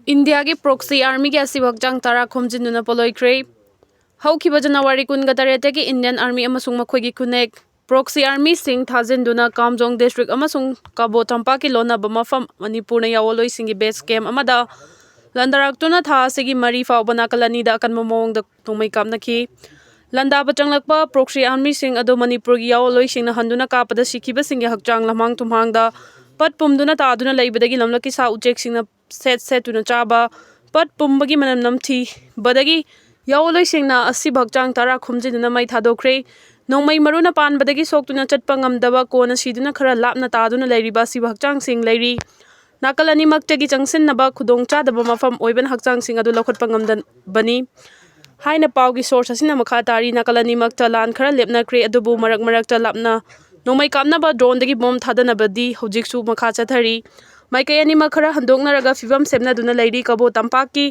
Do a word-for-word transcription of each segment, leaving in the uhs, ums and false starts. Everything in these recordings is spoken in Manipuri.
ꯏꯟꯗꯤꯌꯥꯒꯤ proxy armyꯒꯤ ꯑꯁꯤꯕ ꯍꯛꯆꯥꯡ ꯇꯔꯥ ꯈꯣꯝꯖꯤꯟꯗꯨꯅ ꯄꯣꯠꯂꯣꯏꯈ꯭ꯔꯦ꯫ ꯍꯧꯈꯤꯕ January ꯀꯨꯟꯒ ꯇꯔꯦꯠꯇꯒꯤ Indian Army ꯑꯃꯁꯨꯡ ꯃꯈꯣꯏꯒꯤ ꯈꯨꯟꯅꯦꯛ proxy armyꯁꯤꯡ ꯊꯥꯖꯤꯟꯗꯨꯅ ꯀꯥꯝꯖꯣꯡ district ꯑꯃꯁꯨꯡ ꯀꯕꯣ ꯇꯝꯄꯥꯛꯀꯤ ꯂꯣꯟꯅꯕ ꯃꯐꯝ ꯃꯅꯤꯄꯨꯔꯅ ꯌꯥꯑꯣꯟꯂꯣꯏꯁꯤꯡꯒꯤ base camp ꯑꯃꯗ ꯂꯥꯟꯗꯥꯔꯛꯇꯨꯅ ꯊꯥ ꯑꯁꯤꯒꯤ ꯃꯔꯤ ꯐꯥꯎꯕ ꯅꯥꯀꯜ ꯑꯅꯤꯗ ꯑꯀꯟꯕ ꯃꯑꯣꯡꯗ ꯅꯣꯡꯃꯩ ꯀꯥꯞꯅꯈꯤ꯫ ꯂꯥꯟꯗꯥꯕ ꯆꯪꯂꯛꯄ proxy armyꯁꯤꯡ ꯑꯗꯨ ꯃꯅꯤꯄꯨꯔꯒꯤ ꯌꯥꯑꯣꯟꯂꯣꯏꯁꯤꯡꯅ ꯍꯟꯗꯨꯅ ꯀꯥꯞꯄꯗ ꯁꯤꯈꯤꯕꯁꯤꯡꯒꯤ ꯍꯛꯆꯥꯡ ꯂꯝꯍꯥꯡ ꯇꯨꯝꯍꯥꯡꯗ ꯄꯠ ꯄꯨꯝꯗꯨꯅ ꯇꯥꯗꯨꯅ ꯂꯩꯕꯗꯒꯤ ꯂꯝꯂꯛꯀꯤ ꯁꯥ ꯎꯆꯦꯛꯁꯤꯡꯅ ꯁꯦꯠ ꯁꯦꯠꯇꯨꯅ ꯆꯥꯕ, ꯄꯠ ꯄꯨꯝꯕꯒꯤ ꯃꯅꯝ ꯅꯝꯊꯤꯕꯗꯒꯤ ꯌꯥꯑꯣꯟꯂꯣꯏꯁꯤꯡꯅ ꯑꯁꯤꯕ ꯍꯛꯆꯥꯡ ꯇꯔꯥ ꯈꯣꯝꯖꯤꯟꯗꯨꯅ ꯃꯩ ꯊꯥꯗꯣꯛꯈ꯭ꯔꯦ꯫ ꯅꯣꯡꯃꯩ ꯃꯔꯨꯅ ꯄꯥꯟꯕꯗꯒꯤ ꯁꯣꯛꯇꯨꯅ ꯆꯠꯄ ꯉꯝꯗꯕ, ꯀꯣꯟꯅ ꯁꯤꯗꯨꯅ ꯈꯔ ꯂꯥꯞꯅ ꯇꯥꯗꯨꯅ ꯂꯩꯔꯤꯕ ꯑꯁꯤꯕ ꯍꯛꯆꯥꯡꯁꯤꯡ ꯂꯩꯔꯤ꯫ ꯅꯥꯀꯜ ꯑꯅꯤꯃꯛꯇꯒꯤ ꯆꯪꯁꯤꯟꯅꯕ ꯈꯨꯗꯣꯡꯆꯥꯗꯕ ꯃꯐꯝ ꯑꯣꯏꯕꯅ ꯍꯛꯆꯥꯡꯁꯤꯡ ꯑꯗꯨ ꯂꯧꯈꯠꯄ ꯉꯝꯗꯕꯅꯤ ꯍꯥꯏꯅ ꯄꯥꯎꯒꯤ source ꯑꯁꯤꯅ ꯃꯈꯥ ꯇꯥꯔꯤ꯫ ꯅꯥꯀꯜ ꯑꯅꯤꯃꯛꯇ ꯂꯥꯟ ꯈꯔ ꯂꯦꯞꯅꯈ꯭ꯔꯦ, ꯑꯗꯨꯕꯨ ꯃꯔꯛ ꯃꯔꯛꯇ ꯂꯥꯞꯅ ꯅꯣꯡꯃꯩ ꯀꯥꯞꯅꯕ droneꯗꯒꯤ bomb ꯊꯥꯗꯅꯕꯗꯤ ꯍꯧꯖꯤꯛꯁꯨ ꯃꯈꯥ ꯆꯠꯊꯔꯤ꯫ ꯃꯥꯏꯀꯩ ꯑꯅꯤꯃꯛ ꯈꯔ ꯍꯟꯗꯣꯛꯅꯔꯒ ꯐꯤꯕꯝ ꯁꯦꯝꯅꯗꯨꯅ ꯂꯩꯔꯤ꯫ ꯀꯕꯣ ꯇꯝꯄꯥꯛꯀꯤ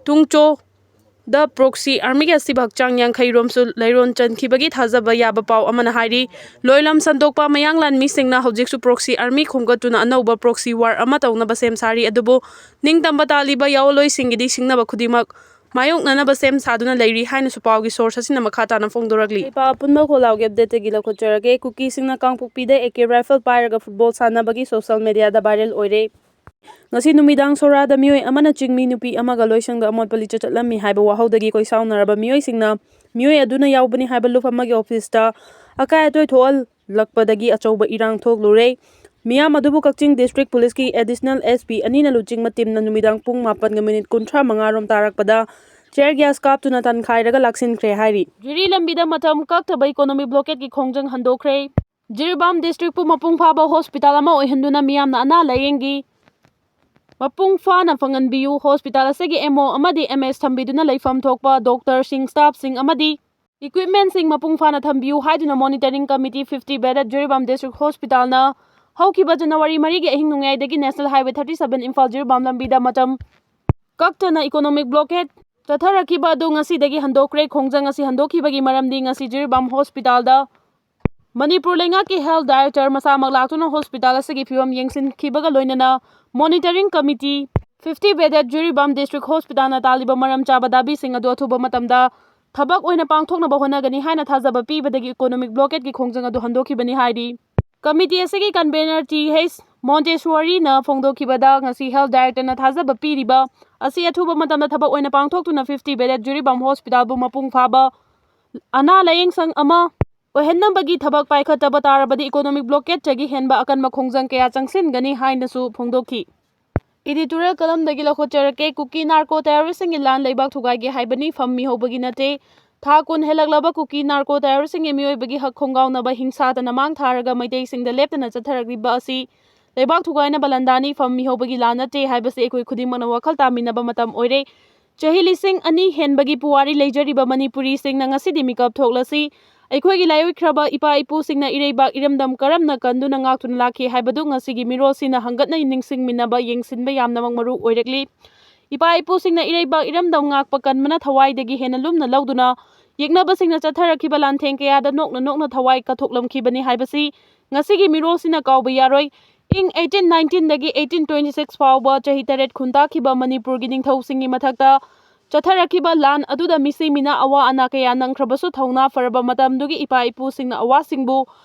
ꯇꯨꯡꯆꯣꯗ proxy armyꯒꯤ ꯑꯁꯤꯕ ꯍꯛꯆꯥꯡ ꯌꯥꯡꯈꯩ ꯔꯣꯝꯁꯨ ꯂꯩꯔꯣꯟ ꯆꯟꯈꯤꯕꯒꯤ ꯊꯥꯖꯕ ꯌꯥꯕ ꯄꯥꯎ ꯑꯃꯅ ꯍꯥꯏꯔꯤ꯫ ꯂꯣꯏꯂꯝ ꯁꯟꯗꯣꯛꯄ ꯃꯌꯥꯡꯂꯥꯟ ꯃꯤꯁꯤꯡꯅ ꯍꯧꯖꯤꯛꯁꯨ proxy army ꯈꯣꯝꯒꯠꯇꯨꯅ ꯑꯅꯧꯕ proxy war ꯑꯃ ꯇꯧꯅꯕ ꯁꯦꯝ ꯁꯥꯔꯤ, ꯑꯗꯨꯕꯨ ꯅꯤꯡꯇꯝꯕ ꯇꯥꯜꯂꯤꯕ ꯌꯥꯑꯣꯟꯂꯣꯏꯁꯤꯡꯒꯤꯗꯤ ꯁꯤꯡꯅꯕ ꯈꯨꯗꯤꯡꯃꯛ ꯃꯥꯌꯣꯛꯅꯅꯕ ꯁꯦꯝ ꯁꯥꯗꯨꯅ ꯂꯩꯔꯤ ꯍꯥꯏꯅꯁꯨ ꯄꯥꯎꯒꯤ source ꯑꯁꯤꯅ ꯃꯈꯥ ꯇꯥꯅ ꯐꯣꯡꯗꯣꯔꯛꯂꯤ꯫ ꯂꯩꯄꯥꯛ ꯑꯄꯨꯟꯕ ꯈꯣꯜꯂꯥꯎꯒꯤ updateꯇꯒꯤ ꯂꯧꯈꯠꯆꯔꯒꯦ꯫ ꯀꯨꯀꯤꯁꯤꯡꯅ ꯀꯥꯡꯄꯣꯛꯄꯤꯗ AK rifle ꯄꯥꯏꯔꯒ football ꯁꯥꯟꯅꯕꯒꯤ social mediaꯗ viral ꯑꯣꯏꯔꯦ꯫ ꯉꯁꯤ ꯅꯨꯃꯤꯗꯥꯡ ꯁꯣꯔꯥꯗ ꯃꯤꯑꯣꯏ ꯑꯃꯅ ꯆꯤꯡꯃꯤ ꯅꯨꯄꯤ ꯑꯃꯒ ꯂꯣꯏꯁꯪꯗ ꯑꯃꯣꯠꯄ ꯂꯤꯆꯠ ꯆꯠꯂꯝꯃꯤ ꯍꯥꯏꯕ ꯋꯥꯍꯧꯗꯒꯤ ꯀꯣꯏꯁꯥꯎꯅꯔꯕ ꯃꯤꯑꯣꯏꯁꯤꯡꯅ ꯃꯤꯑꯣꯏ ꯑꯗꯨꯅ ꯌꯥꯎꯕꯅꯤ ꯍꯥꯏꯕ ꯂꯨꯞ ꯑꯃꯒꯤ officeꯇ ꯑꯀꯥꯏ ꯑꯇꯣꯏ ꯊꯣꯛꯍꯜꯂꯛꯄꯗꯒꯤ ꯑꯆꯧꯕ ꯏꯔꯥꯡ ꯊꯣꯛꯂꯨꯔꯦ꯫ ꯃꯤꯌꯥꯝ ꯑꯗꯨꯕꯨ ꯀꯛꯆꯤꯡ district policeꯀꯤ additional SP ꯑꯅꯤꯅ ꯂꯨꯆꯤꯡꯕ teamꯅ ꯅꯨꯃꯤꯗꯥꯡ ꯄꯨꯡ ꯃꯥꯄꯟꯒ minute ꯀꯨꯟꯊ꯭ꯔꯥ ꯃꯉꯥ ꯔꯣꯝ ꯇꯥꯔꯛꯄꯗ tear gas ꯀꯥꯞꯇꯨꯅ ꯇꯥꯟꯈꯥꯏꯔꯒ ꯂꯥꯛꯁꯤꯟꯈ꯭ꯔꯦ ꯍꯥꯏꯔꯤ꯫ ꯖꯤꯔꯤ ꯂꯝꯕꯤꯗ ꯃꯇꯝ ꯀꯛꯇꯕ economic blockadeꯀꯤ ꯈꯣꯡꯖꯪ ꯍꯟꯗꯣꯛꯈ꯭ꯔꯦ꯫ ꯖꯤꯔꯤꯕꯥꯝ districtꯄꯨ ꯃꯄꯨꯡ ꯐꯥꯕ hospital ꯑꯃ ꯑꯣꯏꯍꯟꯗꯨꯅ ꯃꯤꯌꯥꯝꯅ ꯑꯅꯥ ꯂꯥꯌꯦꯡꯒꯤ ꯃꯄꯨꯡ ꯐꯥꯅ ꯐꯪꯍꯟꯕꯤꯌꯨ꯫ Hospital ꯑꯁꯤꯒꯤ MO ꯑꯃꯗꯤ MS ꯊꯝꯕꯤꯗꯨꯅ ꯂꯩꯐꯝ ꯊꯣꯛꯄ doctorꯁꯤꯡ, staffꯁꯤꯡ ꯑꯃꯗꯤ equipmentꯁꯤꯡ ꯃꯄꯨꯡ ꯐꯥꯅ ꯊꯝꯕꯤꯌꯨ ꯍꯥꯏꯗꯨꯅ monitoring committee fifty bedded Jiribam district hospitalꯅ ꯍꯧꯈꯤꯕ January ꯃꯔꯤꯒꯤ ꯑꯍꯤꯡ ꯅꯣꯡꯌꯥꯏꯗꯒꯤ National Highway thirty seven Imphal Jiribam ꯂꯝꯕꯤꯗ ꯃꯇꯝ ꯀꯛꯇꯅ economic blockade ꯆꯠꯊꯔꯛꯈꯤꯕ ꯑꯗꯨ ꯉꯁꯤꯗꯒꯤ ꯍꯟꯗꯣꯛꯈ꯭ꯔꯦ꯫ ꯈꯣꯡꯖꯪ ꯑꯁꯤ ꯍꯟꯗꯣꯛꯈꯤꯕꯒꯤ ꯃꯔꯝꯗꯤ ꯉꯁꯤ ꯖꯤꯔꯤꯕꯥꯝ hospitalꯗ ꯃꯅꯤꯄꯨꯔ ꯂꯩꯉꯥꯛꯀꯤ health director ꯃꯁꯥꯃꯛ ꯂꯥꯛꯇꯨꯅ hospital ꯑꯁꯤꯒꯤ ꯐꯤꯕꯝ ꯌꯦꯡꯁꯤꯟꯈꯤꯕꯒ ꯂꯣꯏꯅꯅ monitoring committee fifty bedded Jiribam District Hospitalꯅ ꯇꯥꯜꯂꯤꯕ ꯃꯔꯝ ꯆꯥꯕ ꯗꯥꯕꯤꯁꯤꯡ ꯑꯗꯨ ꯑꯊꯨꯕ ꯃꯇꯝꯗ ꯊꯕꯛ ꯑꯣꯏꯅ ꯄꯥꯡꯊꯣꯛꯅꯕ ꯍꯣꯠꯅꯒꯅꯤ ꯍꯥꯏꯅ ꯊꯥꯖꯕ ꯄꯤꯕꯗꯒꯤ economic blockadeꯀꯤ ꯈꯣꯡꯖꯪ ꯑꯗꯨ ꯍꯟꯗꯣꯛꯈꯤꯕꯅꯤ ꯍꯥꯏꯔꯤ꯫ Committee ꯑꯁꯤꯒꯤ convener ꯇꯤ ꯑꯩꯆ ꯃꯣꯟꯇꯦꯁ꯭ꯋꯥꯔꯤꯅ ꯐꯣꯡꯗꯣꯛꯈꯤꯕꯗ, ꯉꯁꯤ Health Directorꯅ ꯊꯥꯖꯕ ꯄꯤꯔꯤꯕ ꯑꯁꯤ ꯑꯊꯨꯕ ꯃꯇꯝꯗ ꯊꯕꯛ ꯑꯣꯏꯅ ꯄꯥꯡꯊꯣꯛꯇꯨꯅ fifty bedded ꯖꯤꯔꯤꯕꯥꯝ Hospitalꯕꯨ ꯃꯄꯨꯡ ꯐꯥꯕ ꯑꯅꯥ ꯂꯥꯌꯦꯡ ꯁꯪ ꯑꯃ ꯑꯣꯏꯍꯟꯅꯕꯒꯤ ꯊꯕꯛ ꯄꯥꯏꯈꯠꯇꯕ ꯇꯥꯔꯕꯗꯤ economic blockadeꯇꯒꯤ ꯍꯦꯟꯕ ꯑꯀꯟꯕ ꯈꯣꯡꯖꯪ ꯀꯌꯥ ꯆꯪꯁꯤꯟꯒꯅꯤ ꯍꯥꯏꯅꯁꯨ ꯐꯣꯡꯗꯣꯛꯈꯤ꯫ Editorial columnꯗꯒꯤ ꯂꯧꯈꯠꯆꯔꯛꯀꯦ꯫ ꯀꯨꯀꯤ narco terroristꯁꯤꯡꯒꯤ ꯂꯥꯟ ꯂꯩꯕꯥꯛ ꯊꯨꯒꯥꯏꯒꯦ ꯍꯥꯏꯕꯅꯤ, ꯐꯝ ꯃꯤꯍꯧꯕꯒꯤ ꯅꯠꯇꯦ꯫ ꯊꯥ ꯀꯨꯟ ꯍꯦꯜꯂꯛꯂꯕ ꯀꯨꯀꯤ narco terroristꯁꯤꯡꯒꯤ ꯃꯤꯑꯣꯏꯕꯒꯤ ꯍꯛ ꯈꯣꯡꯒꯥꯎꯅꯕ ꯍꯤꯡꯁꯥꯗꯅ ꯃꯥꯡ ꯊꯥꯔꯒ ꯃꯩꯇꯩꯁꯤꯡꯗ ꯂꯦꯞꯇꯅ ꯆꯠꯊꯔꯛꯂꯤꯕ ꯑꯁꯤ ꯂꯩꯕꯥꯛ ꯊꯨꯒꯥꯏꯅꯕ ꯂꯥꯟꯗꯥꯅꯤ, ꯐꯝ ꯃꯤꯍꯧꯕꯒꯤ ꯂꯥꯟ ꯅꯠꯇꯦ ꯍꯥꯏꯕꯁꯤ ꯑꯩꯈꯣꯏ ꯈꯨꯗꯤꯡꯃꯛꯅ ꯋꯥꯈꯜ ꯇꯥꯃꯤꯟꯅꯕ ꯃꯇꯝ ꯑꯣꯏꯔꯦ꯫ ꯆꯍꯤ ꯂꯤꯁꯤꯡ ꯑꯅꯤ ꯍꯦꯟꯕꯒꯤ ꯄꯨꯋꯥꯔꯤ ꯂꯩꯖꯔꯤꯕ ꯃꯅꯤꯄꯨꯔꯤꯁꯤꯡꯅ ꯉꯁꯤꯗꯤ ꯃꯤꯀꯞ ꯊꯣꯛꯂꯁꯤ꯫ ꯑꯩꯈꯣꯏꯒꯤ ꯂꯥꯏꯑꯣꯏꯈ꯭ꯔꯕ ꯏꯄꯥ ꯏꯄꯨꯁꯤꯡꯅ ꯏꯔꯩꯕꯥꯛ ꯏꯔꯝꯗꯝ ꯀꯔꯝꯅ ꯀꯟꯗꯨꯅ ꯉꯥꯛꯇꯨꯅ ꯂꯥꯛꯈꯤ ꯍꯥꯏꯕꯗꯨ ꯉꯁꯤꯒꯤ ꯃꯤꯔꯣꯜꯁꯤꯅ ꯍꯪꯒꯠꯅ ꯅꯤꯡꯁꯤꯡꯃꯤꯟꯅꯕ, ꯌꯦꯡꯁꯤꯟꯕ ꯌꯥꯝꯅꯃꯛ ꯃꯔꯨ ꯑꯣꯏꯔꯛꯂꯤ꯫ ꯏꯄꯥ ꯏꯄꯨꯁꯤꯡꯅ ꯏꯔꯩꯕꯥꯛ ꯏꯔꯝꯗꯝ ꯉꯥꯛꯄ ꯀꯟꯕꯅ ꯊꯋꯥꯏꯗꯒꯤ ꯍꯦꯟꯅ ꯂꯨꯝꯅ ꯂꯧꯗꯨꯅ ꯌꯦꯛꯅꯕꯁꯤꯡꯅ ꯆꯠꯊꯔꯛꯈꯤꯕ ꯂꯥꯟꯊꯦꯡ ꯀꯌꯥꯗ ꯅꯣꯛꯅ ꯅꯣꯛꯅ ꯊꯋꯥꯏ ꯀꯠꯊꯣꯛꯂꯝꯈꯤꯕꯅꯤ ꯍꯥꯏꯕꯁꯤ ꯉꯁꯤꯒꯤ ꯃꯤꯔꯣꯜꯁꯤꯅ ꯀꯥꯎꯕ ꯌꯥꯔꯣꯏ꯫ ꯏꯪ eighteen nineteenꯗꯒꯤ eighteen twenty six ꯐꯥꯎꯕ ꯆꯍꯤ ꯇꯔꯦꯠ ꯈꯨꯟꯇꯥꯛꯈꯤꯕ ꯃꯅꯤꯄꯨꯔꯒꯤ ꯅꯤꯡꯊꯧꯁꯤꯡꯒꯤ ꯃꯊꯛꯇ ꯆꯠꯊꯔꯛꯈꯤꯕ ꯂꯥꯟ ꯑꯗꯨꯗ ꯃꯤꯁꯤ ꯃꯤꯅꯥ ꯑꯋꯥ ꯑꯅꯥ ꯀꯌꯥ ꯅꯪꯈ꯭ꯔꯕꯁꯨ, ꯊꯧꯅꯥ ꯐꯔꯕ ꯃꯇꯝꯗꯨꯒꯤ ꯏꯄꯥ ꯏꯄꯨꯁꯤꯡꯅ ꯑꯋꯥꯁꯤꯡꯕꯨ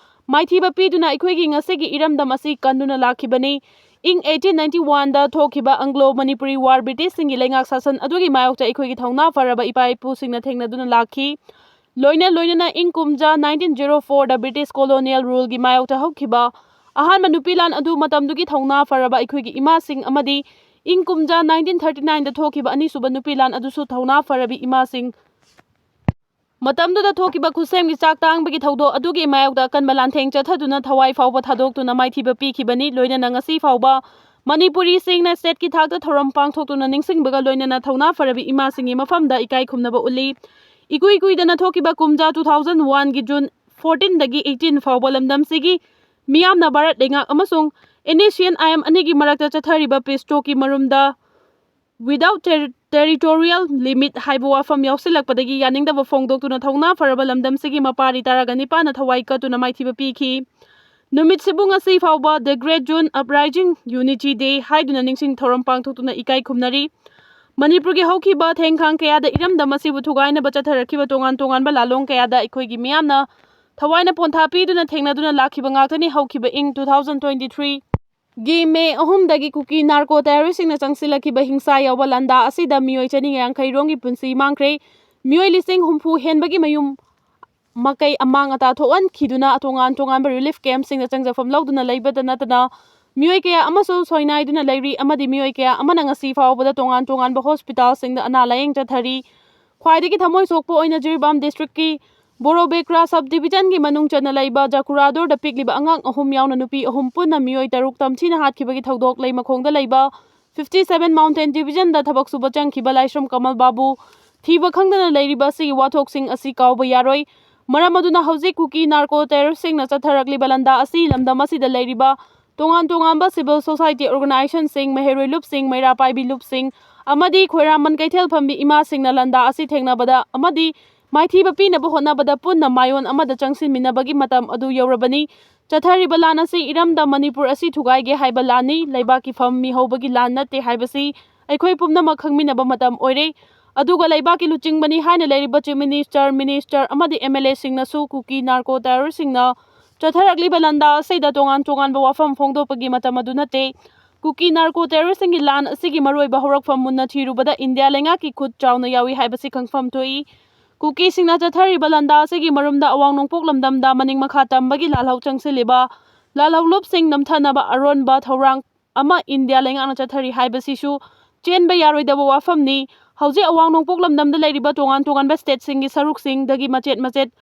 ꯃꯥꯏꯊꯤꯕ ꯄꯤꯗꯨꯅ ꯑꯩꯈꯣꯏꯒꯤ ꯉꯁꯤꯒꯤ ꯏꯔꯝꯗꯝ ꯑꯁꯤ ꯀꯟꯗꯨꯅ ꯂꯥꯛꯈꯤꯕꯅꯤ꯫ ꯏꯪ eighteen ninety oneꯗ ꯊꯣꯛꯈꯤꯕ Anglo Manipuri War, ꯕ꯭ꯔꯤꯇꯤꯁꯁꯤꯡꯒꯤ ꯂꯩꯉꯥꯛ ꯁꯥꯁꯟ ꯑꯗꯨꯒꯤ ꯃꯥꯌꯣꯛꯇ ꯑꯩꯈꯣꯏꯒꯤ ꯊꯧꯅꯥ ꯐꯔꯕ ꯏꯄꯥ ꯏꯄꯨꯁꯤꯡꯅ ꯊꯦꯡꯅꯗꯨꯅ ꯂꯥꯛꯈꯤ꯫ ꯂꯣꯏꯅ ꯂꯣꯏꯅꯅ ꯏꯪ ꯀꯨꯝꯖꯥ nineteen zero fourꯗ ꯕ꯭ꯔꯤꯇꯤꯁ colonial ruleꯒꯤ ꯃꯥꯌꯣꯛꯇ ꯍꯧꯈꯤꯕ ꯑꯍꯥꯟꯕ ꯅꯨꯄꯤ ꯂꯥꯟ ꯑꯗꯨ ꯃꯇꯝꯗꯨꯒꯤ ꯊꯧꯅꯥ ꯐꯔꯕ ꯑꯩꯈꯣꯏꯒꯤ ꯏꯃꯥꯁꯤꯡ ꯑꯃꯗꯤ ꯏꯪ ꯀꯨꯝꯖꯥ nineteen thirty nineꯗ ꯊꯣꯛꯈꯤꯕ ꯑꯅꯤꯁꯨꯕ ꯅꯨꯄꯤ ꯂꯥꯟ ꯑꯗꯨꯁꯨ ꯊꯧꯅꯥ ꯐꯔꯕꯤ ꯏꯃꯥꯁꯤꯡ, ꯃꯇꯝꯗꯨꯗ ꯊꯣꯛꯈꯤꯕ ꯈꯨꯠꯁꯦꯝꯒꯤ ꯆꯥꯛ ꯇꯥꯡꯕꯒꯤ ꯊꯧꯗꯣꯛ ꯑꯗꯨꯒꯤ ꯃꯥꯌꯣꯛꯇ ꯑꯀꯟꯕ ꯂꯥꯟꯊꯦꯡ ꯆꯠꯊꯗꯨꯅ ꯊꯋꯥꯏ ꯐꯥꯎꯕ ꯊꯥꯗꯣꯛꯇꯨꯅ ꯃꯥꯏꯊꯤꯕ ꯄꯤꯈꯤꯕꯅꯤ꯫ ꯂꯣꯏꯅꯅ ꯉꯁꯤ ꯐꯥꯎꯕ ꯃꯅꯤꯄꯨꯔꯤꯁꯤꯡꯅ stateꯀꯤ ꯊꯥꯛꯇ ꯊꯧꯔꯝ ꯄꯥꯡꯊꯣꯛꯇꯨꯅ ꯅꯤꯡꯁꯤꯡꯕꯒ ꯂꯣꯏꯅꯅ ꯊꯧꯅꯥ ꯐꯔꯕꯤ ꯏꯃꯥꯁꯤꯡꯒꯤ ꯃꯐꯝꯗ ꯏꯀꯥꯏ ꯈꯨꯝꯅꯕ ꯎꯠꯂꯤ꯫ ꯏꯀꯨꯏ ꯀꯨꯏꯗꯅ ꯊꯣꯛꯈꯤꯕ ꯀꯨꯝꯖꯥ two thousand oneꯒꯤ June fourteenꯗꯒꯤ eighteen ꯐꯥꯎꯕ ꯂꯝꯗꯝꯁꯤꯒꯤ ꯃꯤꯌꯥꯝꯅ ꯚꯥꯔꯠ ꯂꯩꯉꯥꯛ ꯑꯃꯁꯨꯡ NSCN-IM ꯑꯅꯤꯒꯤ ꯃꯔꯛꯇ ꯆꯠꯊꯔꯤꯕ peace talkꯀꯤ ꯃꯔꯨꯝꯗ without ter-, territorial limit ꯍꯥꯏꯕ ꯋꯥꯐꯝ ꯌꯥꯎꯁꯤꯜꯂꯛꯄꯗꯒꯤ ꯌꯥꯅꯤꯡꯗꯕ ꯐꯣꯡꯗꯣꯛꯇꯨꯅ ꯊꯧꯅꯥ ꯐꯔꯕ ꯂꯝꯗꯝꯁꯤꯒꯤ ꯃꯄꯥꯔꯤ ꯇꯔꯥꯒ ꯅꯤꯄꯥꯟꯅ ꯊꯋꯥꯏ ꯀꯠꯇꯨꯅ ꯃꯥꯏꯊꯤꯕ ꯄꯤꯈꯤ꯫ ꯅꯨꯃꯤꯠꯁꯤꯕꯨ ꯉꯁꯤ ꯐꯥꯎꯕ The Great June Uprising Unity Day ꯍꯥꯏꯗꯨꯅ ꯅꯤꯡꯁꯤꯡ ꯊꯧꯔꯝ ꯄꯥꯡꯊꯣꯛꯇꯨꯅ ꯏꯀꯥꯏ ꯈꯨꯝꯅꯔꯤ꯫ ꯃꯅꯤꯄꯨꯔꯒꯤ ꯍꯧꯈꯤꯕ ꯊꯦꯡꯈꯥꯡ ꯀꯌꯥꯗ ꯏꯔꯝꯗꯝ ꯑꯁꯤꯕꯨ ꯊꯨꯒꯥꯏꯅꯕ ꯆꯠꯊꯔꯛꯈꯤꯕ ꯇꯣꯉꯥꯟ ꯇꯣꯉꯥꯟꯕ ꯂꯥꯂꯣꯡ ꯀꯌꯥꯗ ꯑꯩꯈꯣꯏꯒꯤ ꯃꯤꯌꯥꯝꯅ ꯊꯋꯥꯏꯅ ꯄꯣꯟꯊꯥ ꯄꯤꯗꯨꯅ ꯊꯦꯡꯅꯗꯨꯅ ꯂꯥꯛꯈꯤꯕ ꯉꯥꯛꯇꯅꯤ꯫ ꯍꯧꯈꯤꯕ ꯏꯪ two thousand twenty three ꯒꯤ ꯃꯦ ꯑꯍꯨꯝꯗꯒꯤ ꯀꯨꯀꯤ ꯅꯥꯔꯀꯣ ꯇꯦꯔꯣꯔꯤꯁꯁꯤꯡꯅ ꯆꯪꯁꯤꯜꯂꯛꯈꯤꯕ ꯍꯤꯡꯁꯥ ꯌꯥꯎꯕ ꯂꯥꯟꯗꯥ ꯑꯁꯤꯗ ꯃꯤꯑꯣꯏ ꯆꯅꯤ ꯌꯥꯡꯈꯩ ꯔꯣꯝꯒꯤ ꯄꯨꯟꯁꯤ ꯃꯥꯡꯈ꯭ꯔꯦ꯫ ꯃꯤꯑꯣꯏ ꯂꯤꯁꯤꯡ ꯍꯨꯝꯐꯨ ꯍꯦꯟꯕꯒꯤ ꯃꯌꯨꯝ ꯃꯀꯩ ꯑꯃꯥꯡ ꯑꯇꯥ ꯊꯣꯛꯍꯟꯈꯤꯗꯨꯅ ꯇꯣꯉꯥꯟ ꯇꯣꯉꯥꯟꯕ ꯔꯤꯂꯤꯐ ꯀꯦꯝꯞꯁꯤꯡꯗ ꯆꯪꯖꯐꯝ ꯂꯧꯗꯨꯅ ꯂꯩꯕꯇ ꯅꯠꯇꯅ ꯃꯤꯑꯣꯏ ꯀꯌꯥ ꯑꯃꯁꯨ ꯁꯣꯏꯅꯥꯏꯗꯨꯅ ꯂꯩꯔꯤ ꯑꯃꯗꯤ ꯃꯤꯑꯣꯏ ꯀꯌꯥ ꯑꯃꯅ ꯉꯁꯤ ꯐꯥꯎꯕꯗ ꯇꯣꯉꯥꯟ ꯇꯣꯉꯥꯟꯕ ꯍꯣꯁꯄꯤꯇꯥꯜꯁꯤꯡꯗ ꯑꯅꯥ ꯂꯥꯌꯦꯡ ꯆꯠꯊꯔꯤ꯫ ꯈ꯭ꯋꯥꯏꯗꯒꯤ ꯊꯃꯣꯏ ꯁꯣꯛꯄ ꯑꯣꯏꯅ ꯖꯤꯔꯤꯕꯥꯝ ꯗꯤꯁꯇ꯭ꯔꯤꯛꯀꯤ ꯕꯣꯔꯣꯕꯦꯀ꯭ꯔꯥ ꯁꯕ ꯗꯤꯕꯤꯖꯟꯒꯤ ꯃꯅꯨꯡ ꯆꯟꯅ ꯂꯩꯕ ꯖꯀꯨꯔꯥꯗꯣꯔꯗ ꯄꯤꯛꯂꯤꯕ ꯑꯉꯥꯡ ꯑꯍꯨꯝ ꯌꯥꯎꯅ ꯅꯨꯄꯤ ꯑꯍꯨꯝ ꯄꯨꯟꯅ ꯃꯤꯑꯣꯏ ꯇꯔꯨꯛ ꯇꯝꯊꯤꯅ ꯍꯥꯠꯈꯤꯕꯒꯤ ꯊꯧꯗꯣꯛ ꯂꯩꯃꯈꯣꯡꯗ ꯂꯩꯕ fifty seven Mountain Divisionꯗ ꯊꯕꯛ ꯁꯨꯕ ꯆꯪꯈꯤꯕ ꯂꯥꯏꯁ꯭ꯔꯝ ꯀꯃꯜ ꯕꯥꯕꯨ ꯊꯤꯕ ꯈꯪꯗꯅ ꯂꯩꯔꯤꯕ ꯑꯁꯤꯒꯤ ꯋꯥꯊꯣꯛꯁꯤꯡ ꯑꯁꯤ ꯀꯥꯎꯕ ꯌꯥꯔꯣꯏ꯫ ꯃꯔꯝ ꯑꯗꯨꯅ ꯍꯧꯖꯤꯛ ꯀꯨꯀꯤ ꯅꯥꯔꯀꯣ ꯇꯦꯔꯣꯔꯤꯁꯁꯤꯡꯅ ꯆꯠꯊꯔꯛꯂꯤꯕ ꯂꯥꯟꯗꯥ ꯑꯁꯤ ꯂꯝꯗꯝ ꯑꯁꯤꯗ ꯂꯩꯔꯤꯕ ꯇꯣꯉꯥꯟ ꯇꯣꯉꯥꯟꯕ civil society organizationꯁꯤꯡ, ꯃꯍꯩꯔꯣꯏ ꯂꯨꯞꯁꯤꯡ, ꯃꯩꯔꯥ ꯄꯥꯏꯕꯤ ꯂꯨꯞꯁꯤꯡ ꯑꯃꯗꯤ ꯈꯣꯏꯔꯥꯃꯟ ꯀꯩꯊꯦꯜ ꯐꯝꯕꯤ ꯏꯃꯥꯁꯤꯡꯅ ꯂꯥꯟꯗꯥ ꯑꯁꯤ ꯊꯦꯡꯅꯕꯗ ꯑꯃꯗꯤ ꯃꯥꯏꯊꯤꯕ ꯄꯤꯅꯕ ꯍꯣꯠꯅꯕꯗ ꯄꯨꯟꯅ ꯃꯥꯏꯑꯣꯟ ꯑꯃꯗ ꯆꯪꯁꯤꯟꯃꯤꯟꯅꯕꯒꯤ ꯃꯇꯝ ꯑꯗꯨ ꯌꯧꯔꯕꯅꯤ꯫ ꯆꯠꯊꯔꯤꯕ ꯂꯥꯟ ꯑꯁꯤ ꯏꯔꯝꯗꯝ ꯃꯅꯤꯄꯨꯔ ꯑꯁꯤ ꯊꯨꯒꯥꯏꯒꯦ ꯍꯥꯏꯕ ꯂꯥꯟꯅꯤ, ꯂꯩꯕꯥꯛꯀꯤ ꯐꯝ ꯃꯤꯍꯧꯕꯒꯤ ꯂꯥꯟ ꯅꯠꯇꯦ ꯍꯥꯏꯕꯁꯤ ꯑꯩꯈꯣꯏ ꯄꯨꯝꯅꯃꯛ ꯈꯪꯃꯤꯟꯅꯕ ꯃꯇꯝ ꯑꯣꯏꯔꯦ꯫ ꯑꯗꯨꯒ ꯂꯩꯕꯥꯛꯀꯤ ꯂꯨꯆꯤꯡꯕꯅꯤ ꯍꯥꯏꯅ ꯂꯩꯔꯤꯕ Chief Minister, Minister ꯑꯃꯗꯤ MLAꯁꯤꯡꯅꯁꯨ ꯀꯨꯀꯤ ꯅꯥꯔꯀꯣ ꯇꯦꯔꯣꯔꯤꯁꯁꯤꯡꯅ ꯆꯠꯊꯔꯛꯂꯤꯕ ꯂꯥꯟꯗꯥ ꯑꯁꯤꯗ ꯇꯣꯉꯥꯟ ꯇꯣꯉꯥꯟꯕ ꯋꯥꯐꯝ ꯐꯣꯡꯗꯣꯛꯄꯒꯤ ꯃꯇꯝ ꯑꯗꯨ ꯅꯠꯇꯦ꯫ ꯀꯨꯀꯤ ꯅꯥꯔꯀꯣ ꯇꯦꯔꯣꯔꯤꯁꯁꯤꯡꯒꯤ ꯂꯥꯟ ꯑꯁꯤꯒꯤ ꯃꯔꯨꯑꯣꯏꯕ ꯍꯧꯔꯛꯐꯝ ꯃꯨꯟꯅ ꯊꯤꯔꯨꯕꯗ ꯏꯟꯗꯤꯌꯥ ꯂꯩꯉꯥꯛꯀꯤ ꯈꯨꯠ ꯆꯥꯎꯅ ꯌꯥꯎꯏ ꯍꯥꯏꯕꯁꯤ ꯈꯪꯐꯝ ꯊꯣꯛꯏ꯫ ꯀꯨꯀꯤꯁꯤꯡꯅ ꯆꯠꯊꯔꯤꯕ ꯂꯥꯟꯗꯥ ꯑꯁꯤꯒꯤ ꯃꯔꯨꯝꯗ ꯑꯋꯥꯡ ꯅꯣꯡꯄꯣꯛ ꯂꯝꯗꯝꯗ ꯃꯅꯤꯡ ꯃꯈꯥ ꯇꯝꯕꯒꯤ ꯂꯥꯜꯍꯧ ꯆꯪꯁꯤꯜꯂꯤꯕ ꯂꯥꯜꯍꯧꯂꯨꯞꯁꯤꯡ ꯅꯝꯊꯅꯕ ꯑꯔꯣꯟꯕ ꯊꯧꯔꯥꯡ ꯑꯃ ꯏꯟꯗꯤꯌꯥ ꯂꯩꯉꯥꯛꯅ ꯆꯠꯊꯔꯤ ꯍꯥꯏꯕꯁꯤꯁꯨ ꯆꯦꯟꯕ ꯌꯥꯔꯣꯏꯗꯕ ꯋꯥꯐꯝꯅꯤ꯫ ꯍꯧꯖꯤꯛ ꯑꯋꯥꯡ ꯅꯣꯡꯄꯣꯛ ꯂꯝꯗꯝꯗ ꯂꯩꯔꯤꯕ ꯇꯣꯉꯥꯟ ꯇꯣꯉꯥꯟꯕ stateꯁꯤꯡꯒꯤ ꯁꯔꯨꯛꯁꯤꯡꯗꯒꯤ ꯃꯆꯦꯠ ꯃꯆꯦꯠ